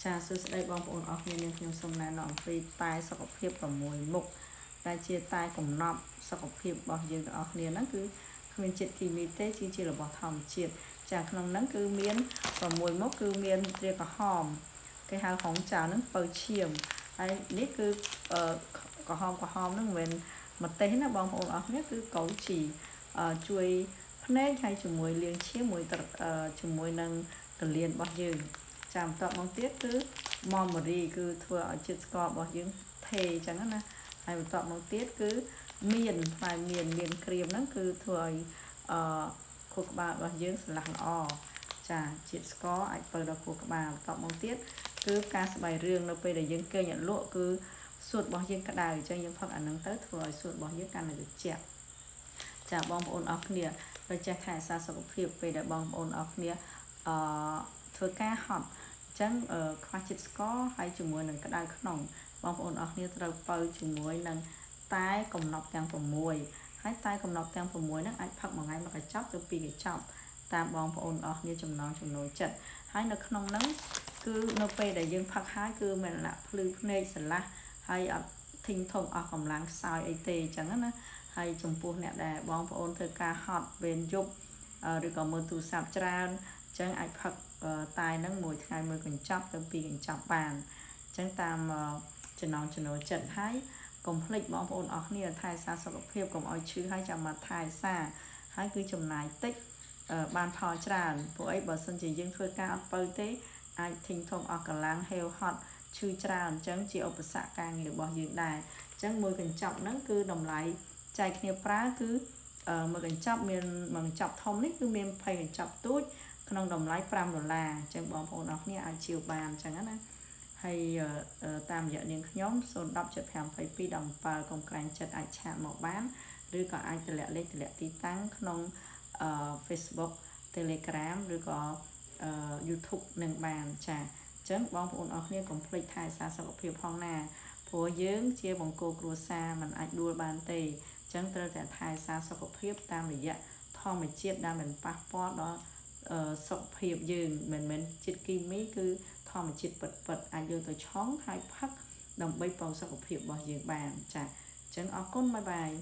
ចាសួស្តីបងប្អូនអរគ្នានាងខ្ញុំសូមណែនាំអំពីតែសុខភាព6មុខដែលជាតែកំណប់សុខភាពរបស់យើងទាំងអស់គ្នាហ្នឹងគឺគ្មានជាតិគីមីទេជារបស់ធម្មជាតិចាក្នុងហ្នឹងគឺមាន6មុខគឺមានត្រាក្រហមគេហៅហងចៅហ្នឹងពៅឈាមហើយនេះគឺក្រហមក្រហមហ្នឹងមិនមែនម្ទេសណាបងប្អូនអរគ្នាគឺកៅជីជួយភ្នែកហើយជាមួយលាងឈាមមួយជាមួយនឹងកលៀនរបស់យើង ចាំបន្ទាប់មកទៀតគឺមមរីគឺធ្វើឲ្យជាតិស្កររបស់យើងថេអញ្ចឹងណាហើយបន្ទាប់មកទៀតគឺមានផ្លែមានមានក្រៀមហ្នឹងគឺធ្វើឲ្យអឺខួរក្បាលរបស់យើងស្រឡះល្អចាជាតិស្ករអាចបើដល់ខួរក្បាលបន្ទាប់មកទៀតគឺការស្បែករឿងនៅពេលដែលយើងគេងអត់លក់គឺសួតរបស់យើងក្តៅអញ្ចឹងយើងផឹកអាហ្នឹងទៅធ្វើឲ្យសួតរបស់យើងកាន់តែត្រជាក់ចាបងប្អូនអរគ្នាត្រូវចេះថែរក្សាសុខភាពពេលដែលបងប្អូនអរគ្នាអឺធ្វើការហត់អញ្ចឹងខ្វះជាតិស្ករហើយជាមួយនឹងក្តៅក្នុងបងប្អូនអរគ្នាត្រូវបើជាមួយនឹងតែកំណប់ទាំង6ហើយតែកំណប់ទាំង6ហ្នឹងអាចផឹកមួយថ្ងៃមួយកញ្ចប់ទៅពីរកញ្ចប់តាមបងប្អូនអរគ្នាចំណងចំណូលចិត្តហើយនៅក្នុងហ្នឹងគឺនៅពេលដែលយើងផឹកហើយគឺមានលក្ខភ្លឺភ្នែកស្រឡះហើយអត់ធិញធំអស់កម្លាំងខ្សោយអីទេអញ្ចឹងណាហើយចំពោះអ្នកដែលបងប្អូនធ្វើការហត់វេនយប់ឬក៏មើលទូរស័ព្ទច្រើនអញ្ចឹងអាចផឹកតែហ្នឹងមួយថ្ងៃមួយកញ្ចប់ទៅពីរកញ្ចប់បានអញ្ចឹងតាមចំណងចំណូលចិត្តហើយកុំភ្លេចបងប្អូនអរគ្នាថែសារសុខភាពកុំឲ្យឈឺហើយចាំមកថែសារហើយគឺចំណាយតិចបានផលច្រើនព្រោះអីបើសិនជាយើងធ្វើការអត់បើទេអាចធិញធំអស់កម្លាំងហេវហត់ឈឺច្រើនអញ្ចឹងជាឧបសគ្គការងាររបស់យើងដែរអញ្ចឹងមួយកញ្ចប់ហ្នឹងគឺតម្លៃចែកគ្នាប្រើគឺមួយកញ្ចប់មានមួយកញ្ចប់ធំនេះគឺមាន20កញ្ចប់ទូចក្នុងតម្លៃ5ដុល្លារអញ្ចឹងបងប្អូនអរគ្នាអាចជាវបានអញ្ចឹងណាហើយតាមរយៈនាងខ្ញុំ010 75 22 17កុំក្រែងចិត្តអាច chat មកបានឬក៏អាចតម្លាក់លេខតម្លាក់ទីតាំងក្នុង Facebook Telegram ឬក៏ YouTube នឹងបានចាអញ្ចឹងបងប្អូនអរគ្នាកុំភ្លេចថែសារសុខភាពផងណាព្រោះយើងជាបង្គោលគ្រួសារมันអាចដួលបានទេអញ្ចឹងត្រូវតែថែសារសុខភាពតាមរយៈធម្មជាតិដែលមិនប៉ះពាល់ដល់សុខភាពយើងមិនមែនជាតិគីមីគឺធម្មជាតិពិតពិតអាចយកទៅឆុងហើយផឹកដើម្បីពងសុខភាពរបស់យើងបានចាអញ្ចឹងអរគុណ bye bye.